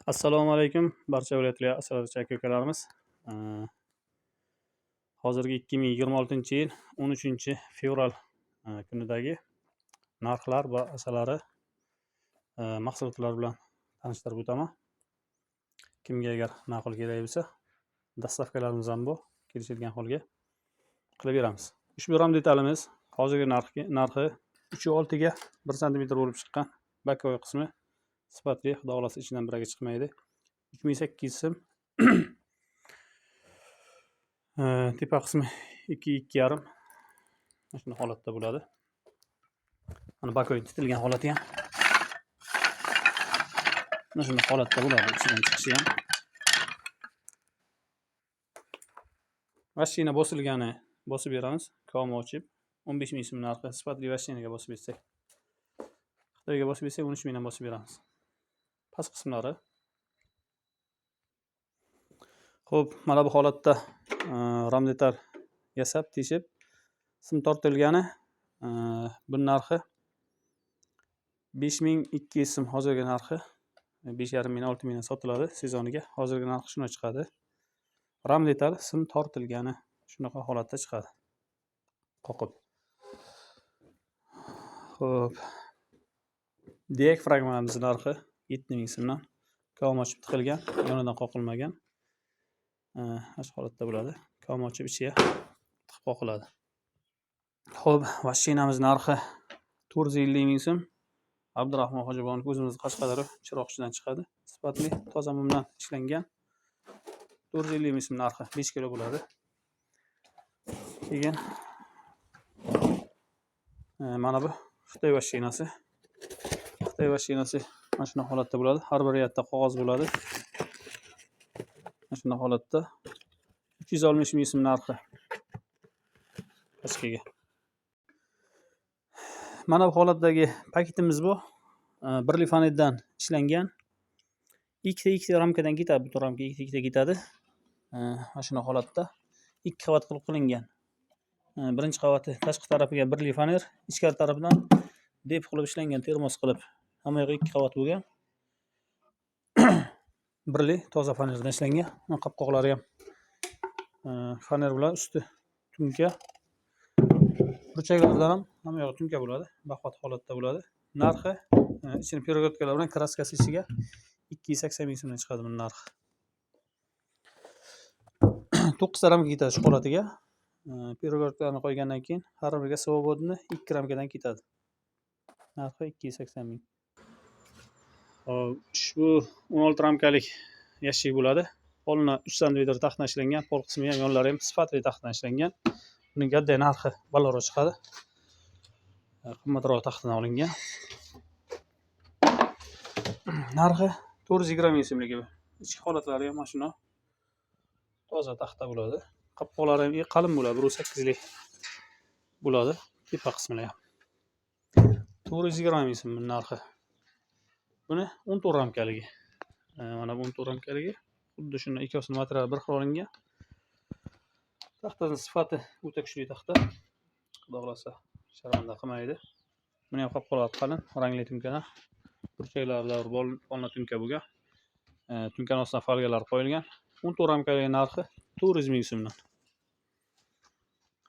Assalomu alaykum barcha viloyatli asalarichi aka-ukalarimiz. Hozirgi 2026-yil 13-fevral kunidagi narxlar va asalari mahsulotlar bilan tanishtirib o'taman. Kimga agar ma'qul kerak bo'lsa, dastavkalarimiz ham bor, kelishilgan holga qilib beramiz. Ushbu ram detalimiz hozirgi narxi 3.6 ga 1 sm bo'lib chiqqan. Bakoy qismi sifatli, xudo xohlasa ichidan biraga chiqmaydi. 3800 so'm. Tepa qismi 2-2,5 mana shunday holatda bo'ladi. Mana bakoy titilgan holati ham mana shunday holatda bo'ladi, ichidan chiqishi ham. Mashina bosilgani bosib beramiz, komi ochib 15 000 so'm narxi, sifatli mashinaga bosib bersak. Xitoyga bosib bersak 13 000 dan bosib beramiz. Past qismlari. Xo'p, mana bu holatda ram detal yasab, teshib, sim tortilgani, bu narxi 5200 so'm hozirgi narxi. 5,5 ming, 6 mingdan sotiladi sezoniga. Hozirgi narxi shunday chiqadi. Ram detal sim tortilgani shunaqa holatda chiqadi. Qoqib. Xo'p. Diafragmamiz narxi 7000 so'mdan. Kom ochib tiqilgan, yonidan qoqilmagan. Mana shu holatda bo'ladi. Kom ochib ichiga tiqib qoqiladi. Xo'p, mashinamiz narxi 450 ming so'm. Abdurahmon Hojibonov o'zimiz Qashqadaryo Chiroqchidan chiqadi. Sifatli, toza mumdan ishlangan. 450 ming so'm narxi, 5 kilo bo'ladi. Keyin mana bu Xitoy mashinasi. Xitoy mashinasi mana shunday holatda bo'ladi. Har bir yerda qog'oz bo'ladi. Mana shunday holatda 360 ming so'm narxi. Pachkaga. Mana bu holatdagi paketimiz bu. Birli fanetdan ishlangan. Ikkita ramkadan ketadi, butun ramka ikkita ketadi. Mana shunday holatda 2 qavat qilib qilingan. Birinchi qavati tashqi tarafiga birli faner, ichkari tarafidan dep qilib ishlangan, termos qilib. Hamma yog'i 2 qavat bo'lgan. Birli toza fanerdan ishlangan. Mana qopqoqlari ham faner bilan usti tunka. Burchaklardan ham hamma yog'i tunka bo'ladi, baquvvat holatda bo'ladi. Narxi ichini peregodkalar bilan kraskasi ichiga 280 ming so'mdan chiqadi buning narxi. 9 ta ramka ketadi shu holatiga. Peregodkalarni qo'ygandan keyin har biriga svobodni 2 ramkadan ketadi. Narxi 280 ming. Xo'p, ushbu 16 ramkalik yashik bo'ladi. Polni 3 santimetr taxtdan ishlangan, pol qismi ham yonlari ham sifatli taxtdan ishlangan. Buning gadday narxi balandroq chiqadi. Qimmatroq taxtadan olingan. Narxi 420 ming so'mligi bu. Ichki holatlari ham mana shunday toza taxta bo'ladi. Qopqoqlari ham qalin bo'ladi, 1.8lik bo'ladi. Tepa qismlar ham. 420 ming so'm buning narxi. Buni 14 ramkaligi. Mana bu 14 ramkaligi. Xuddi shunday ikkosini materiali bir xil olingan. Taxtaning sifati o'ta kuchli taxta. Xudo xohlasa sharmanda qilmaydi. Buni ham qopqoqlari qalin, rangli tunkadan. Burchaklarida bolna tunka bo'lgan. Tunkani ostidan folgalar qo'yilgan. 14 ramkaligi narxi 400 ming so'mdan.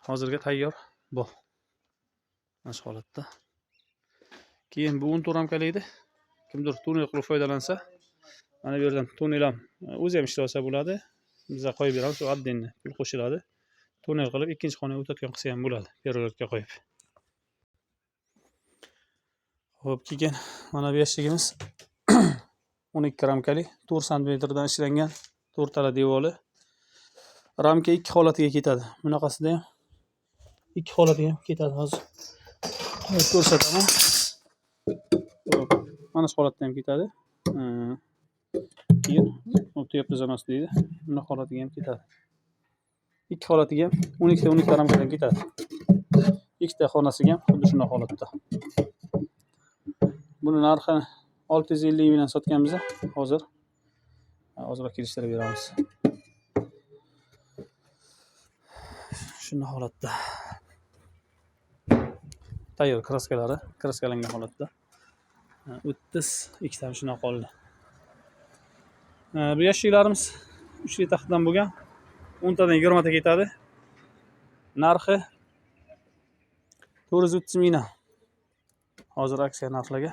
Hozirga tayyor bu. Mana shu holatda. Keyin bu 14 ramkalikni kimdir turnir qilib foydalansa, mana bu yerdan turnir ham o'zi ham ishlasa bo'ladi. Biz qo'yib beramiz, u отдельно pul qo'shiladi. Turnir qilib ikkinchi xonaga o'tadigan qilsa ham bo'ladi, peregodka qo'yib. Xo'p, keyin mana bu yashigimiz 12 ramkali, 4 santimetrdan ishlangan, 4 tala devoli. Ramka 2 holatiga ketadi. Bunaqasida ham 2 holatiga ham ketadi hozir. Qo'yib ko'rsataman. Xo'p, mana shu holatda ham ketadi. Keyin tepa zonasi deydi. Bunday holatiga ham ketadi. 2 holatiga ham 12 ta 12 ta ramkadan ketadi. Ikkita xonasiga ham xuddi shunday holatda. Buni narxi 650 mingdan sotganmiz hozir. Ozroq kelishtirib beramiz. Shunday holatda. Tayyor kraskalari, kraskalangan holatda. 32 ta shunaqa qoldi. Bu yashiklarimiz 3 taxtadan bo'lgan. 10 tadan 20 ta ketadi. Narxi 430 mingdan. Hozir aksiya narxlarga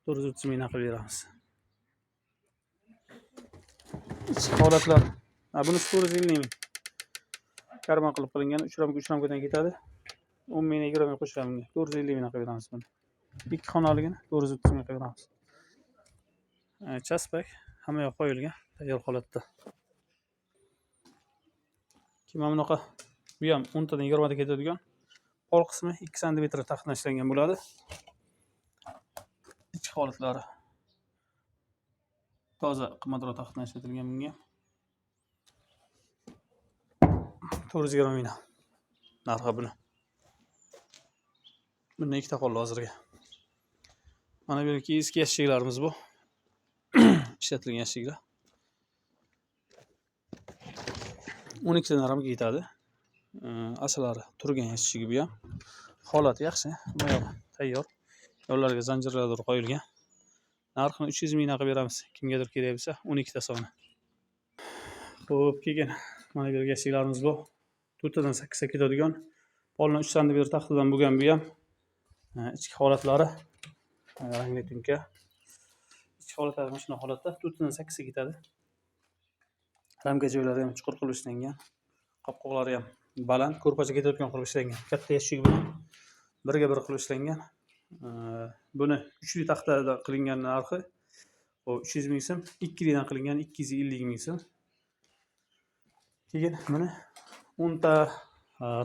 430 mingdan qilib beramiz. Ichki holatlar. Bunisi 450 ming. Karman qilib qilingan 3 ramka 3 ramkadan ketadi. 10 ming 20 ming qo'shiladi bunga. 450 mingdan qilib beramiz buni. 2 xonaligini 430 ming qilib beramiz. Chaspak hamma yoq qo'yilgan, tayyor holatda. Keyin mana bunaqa, bu ham 10 tadan 20 ta ketadigan. Pol qismi 2 santimetr taxtadan ishlangan bo'ladi. Ichki holatlari toza, qimmatroq taxtadan ishlatilgan bunga. 420 ming narxi buni. Bundan ikkita qoldi hozirga. Mana bu yergi eski yashiklarimiz bu. Ishlatilgan yashiklar. 12 tadan ramka ketadi. Asalari turgan yashigi bu ham. Holati yaxshi, bu yoq tayyor. Yo'llarga zanjirlar qo'yilgan. Narxini 300 mingdan qilib beramiz. Kimgadir kerak bo'lsa 12 ta soni. Xo'p, keyin mana bu yerga yashiklarimiz bu. 4 tadan 8 ta ketadigan. Polni 3 santimetr taxtadan bo'lgan bu ham. Ichki holatlari rangli tunka. Ichki holatlari mana shunday holatda 4 tadan 8 ta ketadi. Ramka joylari ham chuqur qilib ishlangan. Qopqoqlari ham baland, ko'rpacha ketayotgan qilib ishlangan. Katta yashik bilan birga bir qilib ishlangan. Buni 3li taxtadan qilingan narxi 300 ming so'm, 2lidan qilingan 250 ming so'm. Keyin buni 10 ta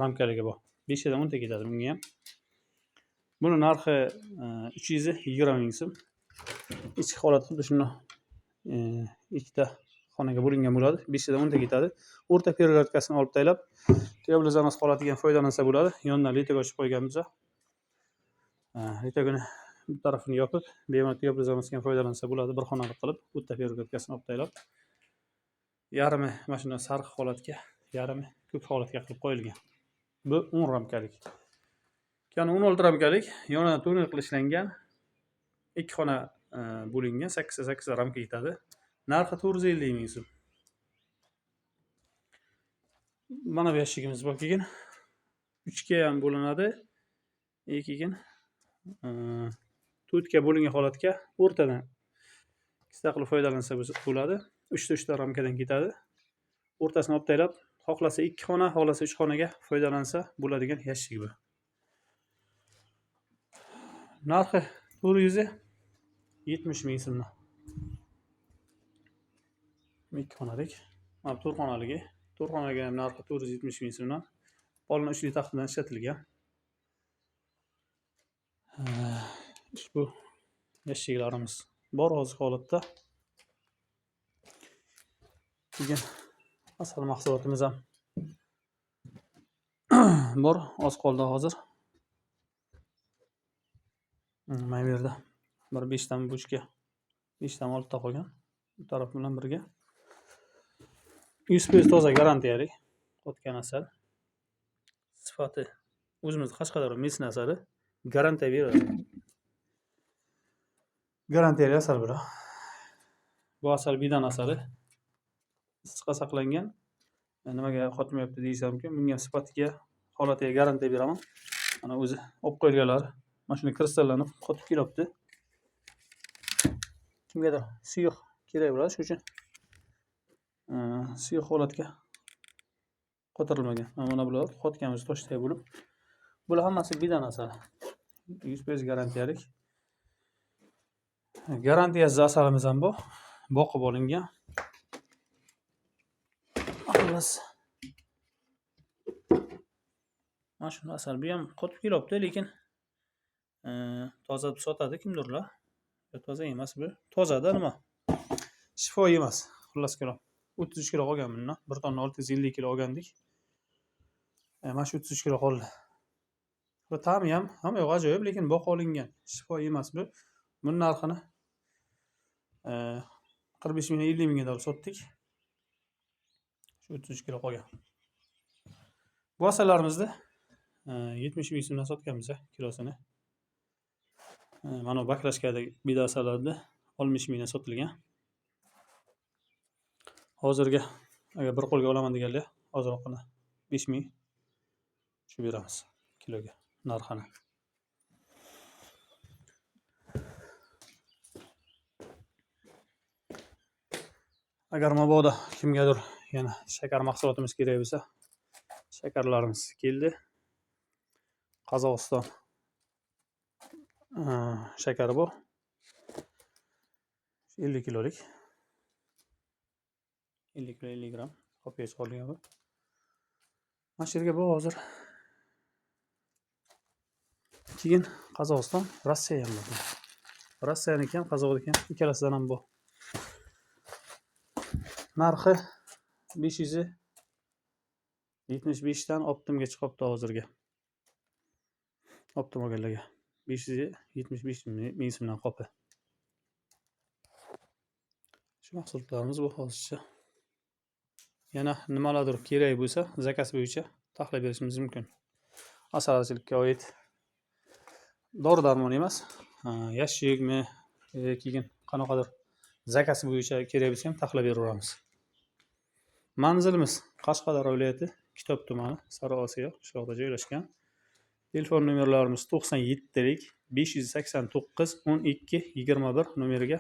ramkaligi bor. 5 tadan 10 ta ketadi bunga ham. Buni narxi 320 ming so'm. Ichki holati xuddi shunday ikkita xonaga bo'lingan bo'ladi. 5 tadan 10 ta ketadi. O'rta перегородкасini olib tashlab, тёплый занос holatiga ham foydalansa bo'ladi. Yonidan лоток ochib qo'yganmiz. Лоток ini bu tarafini yopib, bemalol тёплый занос ga ham foydalansa bo'ladi. Bir xonali qilib, o'rta перегородкасini olib tashlab, yarmi mana shunday sariq holatga, yarmi ko'k holatga qilib qo'yilgan. Bu 10 ramkalik. Keyin 16 ramkalik, yonidan turnir qilib ishlangan. 2 xona bo'lingan, 8 ta 8 ta ramka ketadi. Narxi 450 ming so'm. Mana bu yashigimiz bor keyin. 3 ga ham bo'linadi. Keyin 4 ga bo'lingan holatga o'rtadan ikkita qilib foydalansa bo'ladi. 3 ta 3 ta ramkadan ketadi. O'rtasini olib tashlab, xohlasa 2 xona, xohlasa 3 xonaga foydalansa bo'ladigan yashik bu. Narxi 470 ming so'mdan. 2 xonalik. Mana 4 xonaligi. 4 xonaga ham narxi 470 ming so'mdan. Polni 3li taxtadan ishlatilgan. Ushbu yashiklarimiz bor hozirgi holatda. Keyin asal mahsulotimiz ham bor, oz qoldi hozir. Mana bu yerda bir 5 ta bochka, 5 ta 6 ta qolgan. Bu taraf bilan birga. 100% toza garantiyalik qotgan asal. Sifati o'zimiz Qashqadaryo mesni asali garantiya beradi. Garantiyali asal bular. Bu asal bidan asali. Issiqqa saqlangan. Nimaga qotmayapti deyishlar mumkin. Bunga sifatiga, holatiga garantiya beraman. Mana o'zi olib qo'yilganlari. Mana shunday kristallanib qotib kelyapti. Kimgadir suyuq kerak bo'ladi, shuning uchun suyuq holatga qotirilmagan. Mana bular qotganimiz toshday bo'lib. Bular hammasi bidan asali. 100% garantiyalik. Garantiyasiz asalimiz ham bor. Boqib olingan. Xullas. Mana shuni asal bu ham qotib kelyapti, lekin toza deb sotadi kimdirlar. Toza emas bu. Tozada nima? Shifo emas. Xullas kalom. 33 kilo qolgan bundan. 1 tonna 650 kilo olgandik. Mana shu 33 kilo qoldi. Va ta'mi ham hamma yo'q ajoyib, lekin boqib olingan. Shifo emas bu. Buni narxini 45 mingdan 50 mingga olib sotdik. Shu 33 kilo qolgan. Bu asallarimizni 70 ming so'mdan sotganmiz kilosini. Mana bu baklashkadagi bida asallarni 60 mingdan sotilgan. Hozirgi agar bir qo'lga olaman deganlar ozroqini 5000 tushib beramiz kiloga narxini. Agar mabodo kimgadir yana shakar mahsulotimiz kerak bo'lsa, shakarlarimiz keldi. Qozog'iston shakari bu. 50 kilolik. 50 kilo 50 gram qopiga chiqarilgan bu. Mana shu yerga bu hozir. Keyin Qozog'iston, Rossiya ham bor. Rossiyaniki ham, Qozog'niki ham, ikkalasidan ham bu. Narxi 575 dan optimga chiqibdi hozirgi. Optim olganlarga 575 ming so'mdan qopi. Shu mahsulotlarimiz bu hozircha. Yana nimalardir kerak bo'lsa, zakaz bo'yicha taxlab berishimiz mumkin. Asalarichilikka oid dori-darmon emas, yashikmi, keyin qanaqadir zakaz bo'yicha kerak bo'lsa ham taxlab beraveramiz. Manzilimiz Qashqadaryo viloyati Kitob tumani, Sariosiyo qishlog'ida joylashgan. Telefon nomerlarimiz 97 589 12 21 nomeriga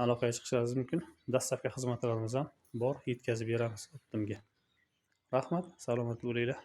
aloqaga chiqishingiz mumkin. Dastlabki xizmatlarimiz ham bor, yetkazib beramiz optimga. Rahmat, salomat bo'linglar.